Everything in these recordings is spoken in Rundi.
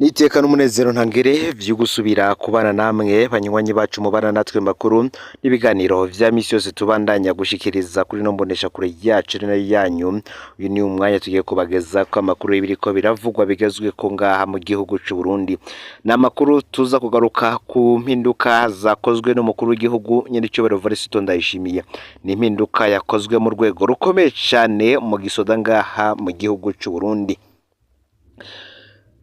N'iteka n'umunezero ntangere vyo gusubira kubana namwe banywanyi bacu mubana natwe makuru n'ibiganiro vya misi yose tubandanya gushikiriza kuri no mbonesha kure yacu ari nayo yanyu. Uyu ni umwanya tugiye kubageza ko amakuru y'ibiriko biravugwa bigezweko ngaha mu gihugu c'u Burundi. Ni amakuru tuza kugaruka ku mpinduka zakozwe n'umukuru w'igihugu nyenicubahiro Evariste Ndayishimiye. Ni impinduka yakozwe mu rwego rukomeye cane mu gisoda ngaha mu gihugu c'u Burundi.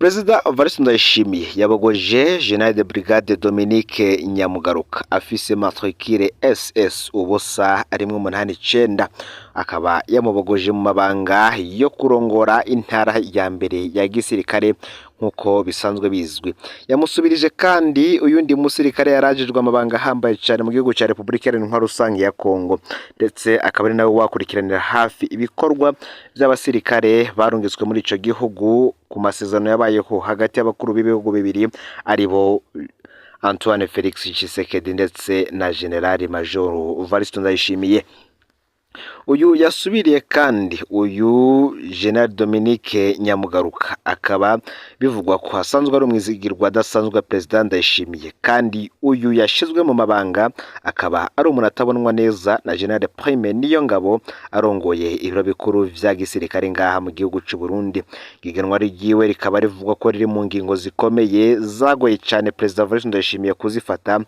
Perezida Evariste Ndayishimiye yabogoje General de Brigade Dominique Nyamugaruka afise matricule SS 0189, akaba yamubogoje mu mabanga yo kurongora intara ya mbere ya gisirikare nk'uko bisanzwe bizwi. Yamusubirije kandi uyundi musirikare yarajejwe amabanga ahambaye cane mu gihugu ca Repubulika Iharanira Intwaro Rusange ya Kongo, ndetse akaba ari nawe wakurikiranira hafi ibikorwa vy'abasirikare barungitswe muri ico gihugu ku masezerano yabayeho hagati y'abakuru b'ibihugu bibiri, aribo Antoine Felix Tshisekedi ndetse na General Major Evariste Ndayishimiye. Uyu yasubiriye kandi uyu General Dominique Nyamugaruka akaba bivugwa ko asanzwe ari umwizigirwa adasanzwe wa Perezida Ndayishimiye, kandi uyu yashizwe mu mabanga akaba ari umuntu atabonwa neza na General Prime Niyongabo arongoye ibiro bikuru vya gisirikare ngaha mu gihugu c'u Burundi. Igenwa ryiwe rikaba rivugwa ko riri mu ngingo zikomeye zagoye cane Perezida Evariste Ndayishimiye kuzifata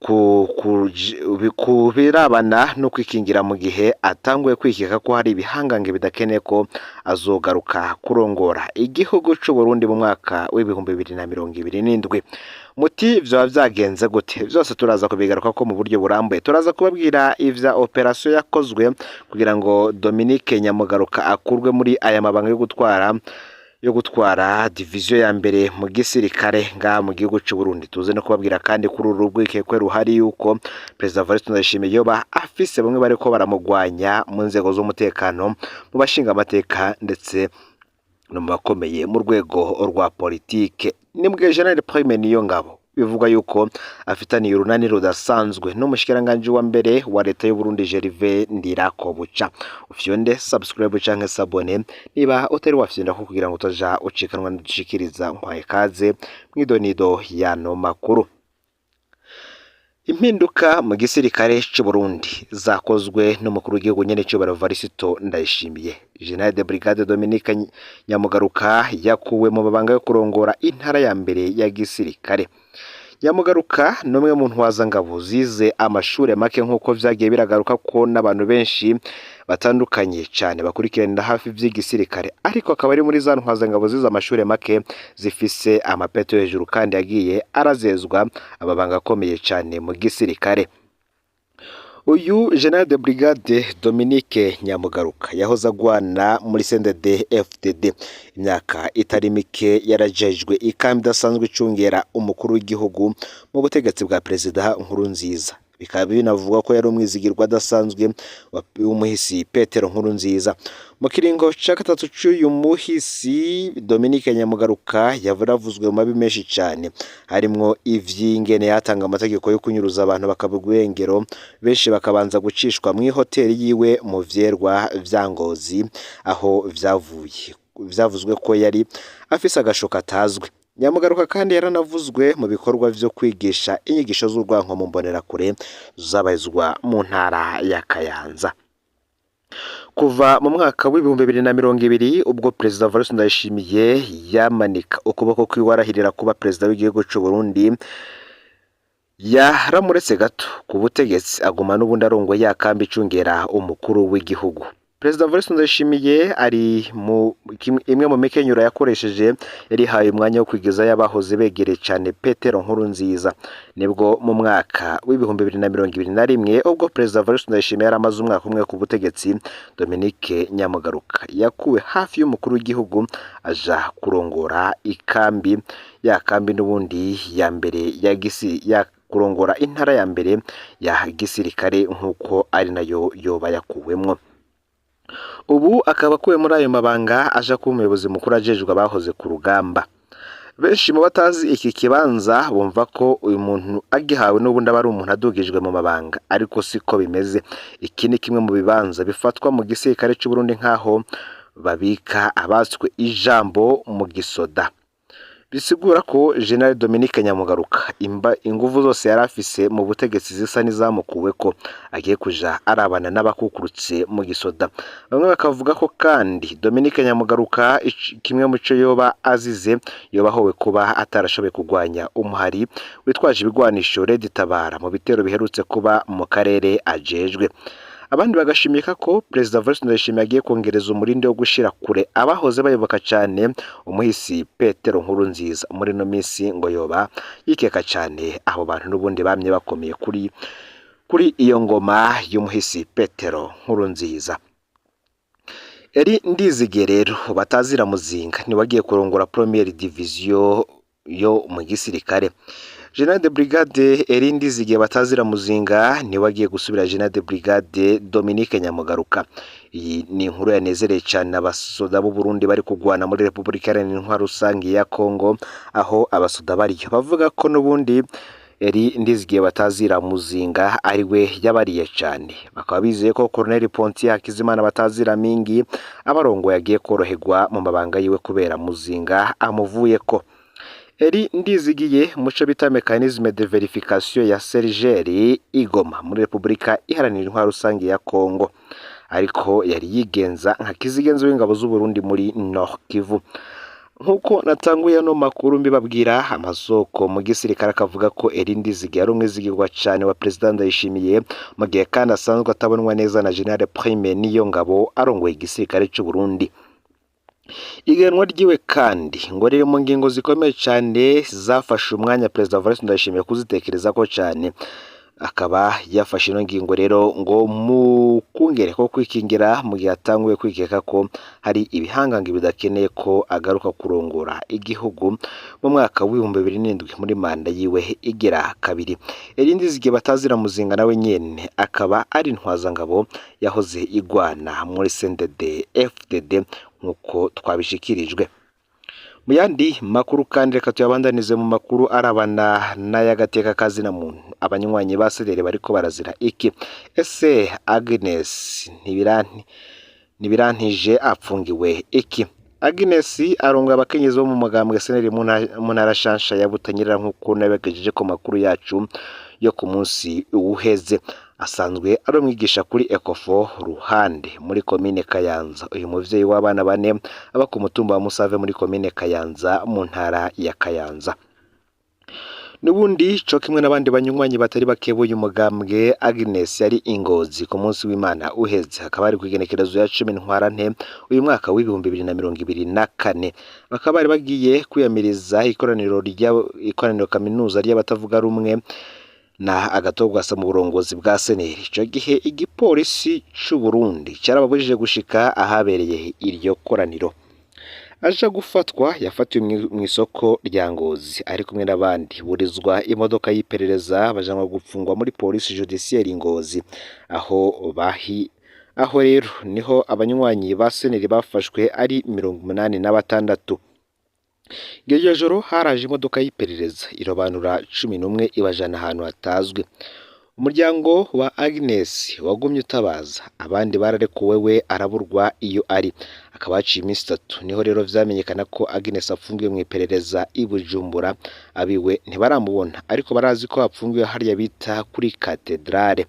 ku birabana no kwikingira mu gihe atanguye kwikeka ko hari ibihangange bidakeneye ko azogaruka kurongora igihugu c'u Burundi mu mwaka w'2027. Muti vyoba vyagenze gute? Vyose turaza kubigaruka ko mu buryo burambuye. Turaza kubabwira ivya operasiyo yakozwe kugira ngo Dominique Nyamugaruka akurwe muri aya mabanga yo gutwara diviziyo ya mbere mu gisirikare ngaha mu gihugu c'u Burundi. Tuze no kubabwira kandi kuri uru rwikekwe ruhari yuko Perezida Evariste Ndayishimiye yoba afise bamwe bariko baramugwanya mu nzego z'umutekano, mu bashinga amateka ndetse no mu bakomeye mu rwego rwa politike. Ni bwe General Prime Niyongabo bivugwa yuko afitaniye urunani rudasanzwe n'umushikiranganji wa mbere wa leta y'u Burundi Gervais Ndirakobuca. Ufyonde subscribe canke s'abonner niba utari wafyonda ko kugira ngo utaja ucikanwa n'udushikiriza. Nkwaye kaze mw'idonido y'ano makuru. Impinduka mu gisirikare c'u Burundi zakozwe n'umukuru w'igihugu nyene cubahiro Evariste Ndayishimiye. General de Brigade Dominique Nyamugaruka yakuwe mu mabanga yo kurongora intara ya mbere ya gisirikare. Nyamugaruka ni umwe mu ntwazangabo zize amashure make, nk'uko vyagiye biragaruka ko n'abantu benshi batandukanye cane bakurikiranira hafi vy'igisirikare, ariko akaba ari muri za ntwazangabo zize amashure make zifise amapeto hejuru, kandi yagiye arazezwa amabanga akomeye cane mu gisirikare. Uyu General de Brigade Dominique Nyamugaruka yahoze agwana muri CNDD FDD, imyaka itari mike yarajejwe ikambi idasanzwe icungera umukuru w'igihugu mu butegetsi bwa Perezida Nkurunziza. Bikaba binavugwa ko yari umwizigirwa adasanzwe w'umuhisi Petero Nkurunziza. Mu kiringo ca gatatu c'uyu muhisi, Dominique Nyamugaruka yaravuzwe mu mabi menshi cane, harimwo ivy'ingene yatanga amategeko yo kunyuruza abantu bakabugwa irengero, benshi bakabanza gucishwa mw'ihoteli yiwe mu vyerwa vya Ngozi, aho vyavuye vyavuzwe ko yari afise agasho katazwi. Nyamugaruka kandi yaranavuzwe mu bikorwa vyo kwigisha inyigisho z'urwanko mu mbonerakure zabarizwa mu ntara ya Kayanza. Kuva mu mwaka w'2020, ubwo Perezida Evariste Ndayishimiye yamanika ukuboko kwiwe arahirira kuba perezida w'igihugu c'u Burundi, yaramuretse gato ku butegetsi, aguma n'ubundi arongoye ya kambi icungera umukuru w'igihugu. Perezida Evariste Ndayishimiye ari mu imwe mu mikenyero yakoresheje, yarihaye umwanya wo kwigezayo abahoze begereye cane Petero Nkurunziza. Nibwo mu mwaka w'2021, ubwo Perezida Evariste Ndayishimiye yari amaze umwaka umwe ku butegetsi, Dominique Nyamugaruka yakuwe hafi y'umukuru w'igihugu aja kurongora ikambi, ya kambi n'ubundi ya mbere ya gisi ya kurongora intara ya mbere ya gisirikare, nk'uko ari nayo yoba yakuwemwo. Ubu akaba akuwe muri ayo mabanga aja kuba umuyobozi mukuru ajejwe abahoze ku rugamba. Benshi mu batazi iki kibanza bumva ko uyu muntu agihawe n'ubundi aba ari umuntu adugijwe mu mabanga, ariko siko bimeze. Iki ni kimwe mu bibanza bifatwa mu gisirikare c'u Burundi nk'aho babika abatswe ijambo mu gisoda. Bisigura ko General Dominique Nyamugaruka inguvu zose yari afise mu butegetsi zisa n'izamukuweko, agiye kuja arabana n'abakukurutse mu gisoda. Bamwe bakavuga ko kandi Dominique Nyamugaruka kimwe mu co yoba azize, yoba ahowe kuba atarashoboye kurwanya umuhari witwaje ibigwanisho Red Tabara mu bitero biherutse kuba mu karere ajejwe. Abandi bagashimika ko Perezida Evariste Ndayishimiye agiye kongereza umurindi wo gushira kure abahoze bayoboka cane umuhisi Petero Nkurunziza. Muri ino minsi ngo yoba yikeka cane abo bantu n'ubundi bamye bakomeye kuri iyo ngoma y'umuhisi Petero Nkurunziza. Eri Ndizige rero batazira Muzinga niwe agiye kurongora Première Division yo mu gisirikare. General de Brigade Eri Ndizige batazira Muzinga niwe agiye gusubira General de Brigade Dominique Nyamugaruka. Iyi ni inkuru yanezereye cyane abasoda b'u Burundi bari kugwana muri Repubulika Iharanira Intwaro Rusange ya Kongo, aho abasoda bariyo bavuga ko n'ubundi Eri Ndizige batazira Muzinga ari we yabariye cyane. Bakaba bizeye ko Colonel Pontier Hakizimana batazira Mingi abarongoye agiye koroherwa mu mabanga yiwe kubera Muzinga amuvuyeko. Eri Ndizigiye muco bita mécanisme de verification ya Sergeri Igoma muri Repubulika Iharanira Intwaro Rusange ya Kongo, ariko yari yigenza nka kizigenza w'ingabo z'u Burundi muri Nord Kivu. Nk'uko natanguye ano makuru mbibabwira, amasoko mu gisirikare akavuga ko Eri Ndizige yari umwizigirwa cyane wa Perezida Ndayishimiye, mu gihe kandi asanzwe atabonwa neza na General Prime Niyongabo arongoye igisirikare cy'u Burundi. Igenwa ryiwe kandi ngo riri mu ngingo zikomeye cyane zafashe umwanya Perezida Evariste Ndayishimiye kuzitekerezako cyane, akaba yafashe ino ngingo rero ngo mu kungere ko kwikingira mu gihe atanguye kwikeka ko hari ibihangange bidakeneye ko agaruka kurongora igihugu mu mwaka w'2007 muri manda yiwe igira kabiri. Eri Ndizige batazira Muzinga nawe nyene akaba ari intwazangabo yahoze igwana muri CNDD FDD nk'uko twabishikirijwe. Mu yandi makuru kandi reka tuyabandanize mu makuru arabana n'ay'agateka kazina muntu. Abanywanyi ba Sederi bariko barazira iki? Ese Agnes Ntibirantije apfungiwe iki? Agnes arongoye abakenyezi bo mu mugambwe Seneri mu ntara Shansha ya Butanyerera, nk'uko nabigejeje ku makuru yacu yo ku munsi uheze. Asanzwe ari umwigisha kuri Ecofo Ruhande muri komine Kayanza. Uyu muvyeyi w'abana bane aba ku mutumba wa Musave muri komine Kayanza mu ntara ya Kayanza. N'ubundi co kimwe n'abandi banywanyi batari bake b'uyu mugambwe, Agnes yari ingozi ku munsi w'Imana uheze, hakaba hari kw'igenekerezo ya 10 Ntwarante uyu mwaka w'2024. Bakaba bari bagiye kwiyamiriza ikoraniro kaminuza ry'abatavuga rumwe na Agathon mu burongozi bwa Seneri. Ico gihe igipolisi c'u Burundi carababujije gushika ahabereye iryo koraniro. Aja gufatwa yafatiwe mw'isoko rya Ngozi ari kumwe n'abandi, burizwa imodoka y'iperereza bajanwa gupfungwa muri polisi judiciaire Ngozi. Aho rero niho abanywanyi ba Seneri bafashwe ari 86. Iryo joro haraje imodoka y'iperereza irobanura 11 ibajana ahantu hatazwi. Umuryango wa Agnes wagumye utabaza, abandi bararekuwe we araburwa iyo ari. Akaba haciye iminsi 3 niho rero vyamenyekana ko Agnes afungiwe mu iperereza i Bujumbura. Abiwe ntibaramubona ariko barazi ko apfungiwe hariya bita kuri katedrale.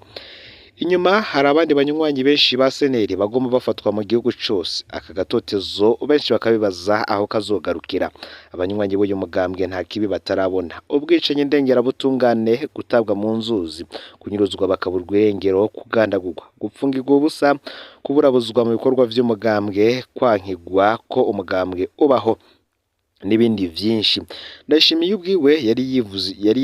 Inyuma hari abandi banywanyi benshi ba Seneri bagomba bafatwa mu gihugu cose. Aka gatotezo benshi bakabibaza aho kazogarukira. Abanywanyi b'uyu mugambwe nta kibi batarabona: ubwicanyi ndengerabutungane, gutabwa mu nzuzi, kunyuruzwa bakaburwa irengero, kugandagurwa, gupfungirwa ubusa, kuburabuzwa mu bikorwa vy'umugambwe, kwankigwa ko umugambwe ubaho n'ibindi vyinshi. Ndayishimiye ubwiwe yari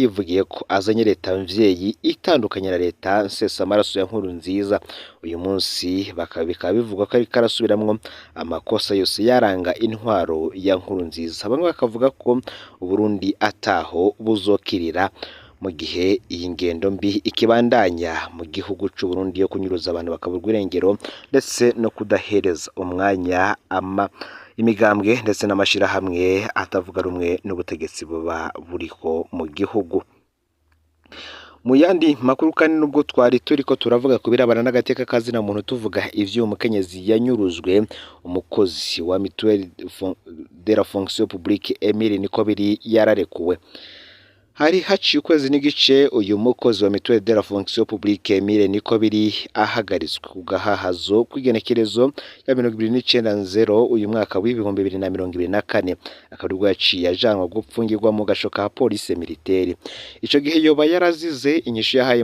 yivugiye ko azanye leta mvyeyi itandukanye na leta nsesamaraso ya Nkurunziza. Uyu munsi bikaba bivugwa ko ariko arasubiramwo amakosa yose yaranga intwaro ya Nkurunziza. Bamwe bakavuga ko Uburundi ataho buzokirira mu gihe iyi ngendo mbi ikibandanya mu gihugu c'u Burundi yo kunyuruza abantu bakaburwa irengero, ndetse no kudahereza umwanya imigambwe ndetse n'amashirahamwe atavuga rumwe n'ubutegetsi buba buriho mu gihugu. Mu yandi makuru kandi, nubwo twari turiko turavuga ku birabana n'agateka kazina muntu, tuvuga ivyo umukenyezi yanyuruzwe, umukozi wa Mutuelle de la Fonction Publique Emile Nikobiri yararekuwe. Hari haciye ukwezi n'igice uyu mukozi wa Mutuelle de la Fonction Publique Emile Nikobiri ahagaritswe ku gahahazo kw'igenekerezo ya 29 Nzero uyu mwaka w'2024, akaba aribwo yaciye ajanwa gupfungirwa mu gasho ka police militaire. Ico gihe yoba yarazize inyishu yahaye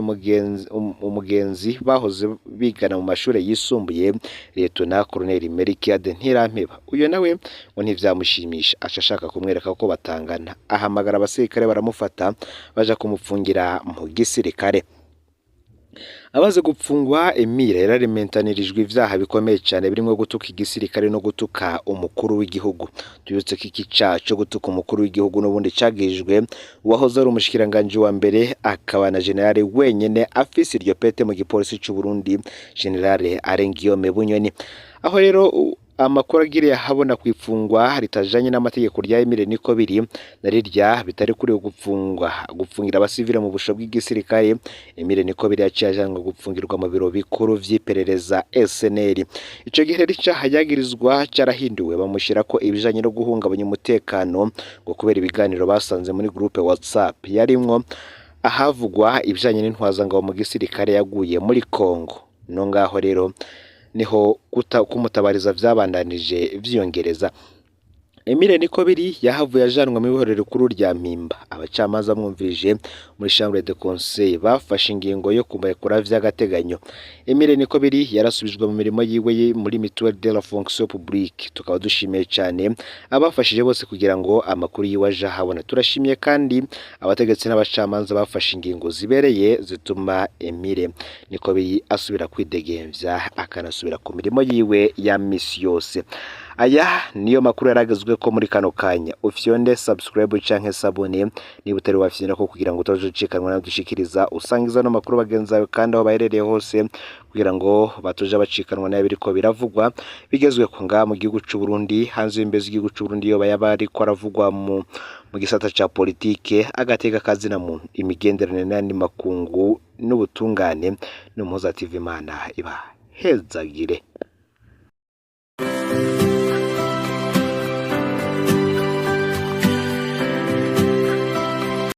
umugenzi bahoze bigana mu mashure yisumbuye, Lieutenant Colonel Melchiade Ntirampeba. Uyo nawe ngo ntivyamushimisha, aca ashaka kumwereka ko batangana, ahamagara abasirikare baramufata, baja kumupfungira mu gisirikare. Amaze gupfungwa, Emile yararementanirijwe ivyaha bikomeye cane birimwo gutuka igisirikare no gutuka umukuru w'igihugu. Tubibutse ko iki caha co gutuka umukuru w'igihugu n'ubundi cagirijwe uwahoze ari umushikiranganji wa mbere akaba na generale wenyene afise iryo pete mu gipolisi c'u Burundi, Generale Alain Guillaume Bunyoni. Aho rero amakuru agiriye ahabona kw'ifungwa ritajanye n'amategeko rya Emile Nikobiri na rirya bitari kuri gupfungwa, gupfungira abasivile mu busho bw'igisirikare, Emile Nikobiri yaciye ajanwa gupfungirwa mu biro bikuru vy'iperereza SNL. Ico gihe rero icaha yagirizwa carahinduwe, bamushirako ibijanye no guhungabanya umutekano, ngo kubera ibiganiro basanze muri groupe WhatsApp yarimwo ahavugwa ibijanye n'intwazangabo mu gisirikare yaguye muri Congo. No ngaho rero niho kumutabariza vyabandanije vyiyongereza. Emile Nikobiri yahavuye ajanwa mw'ibohero rikuru rya Mpimba. Abacamanza bamwumvirije muri chambre de conseil bafashe ingingo yo kumurekura vy'agateganyo. Emile Nikobiri yarasubijwe mu mirimo yiwe muri Mutuelle de la Fonction Publique. Tukaba dushimiye cane abafashije bose kugira ngo amakuru yiwe aje ahabona. Turashimiye kandi abategetsi n'abacamanza bafashe ingingo zibereye zituma Emile Nikobiri asubira kwidegemvya, akanasubira ku mirimo yiwe ya misi yose. Aya niyo makuru yaragezwe ko muri kano kanya. Ufyonde subscribe canke s'abonner niba utari wafyonda ko, kugira ngo utazocikanwa nadushikiriza. Usangiza no makuru bagenzi bawe kandi aho baherereye hose, kugira ngo batoja bacikanwa nayo biriko biravugwa bigezwe ko ngaha mu gihugu c'u Burundi, hanze y'imbibe z'igihugu c'u Burundi, yoba yaba ariko aravugwa mu gisata ca politike, agateka kazina muntu, imigenderanire n'ayandi makungu n'ubutungane. N'Umuhoza TV, Imana ibahezagire.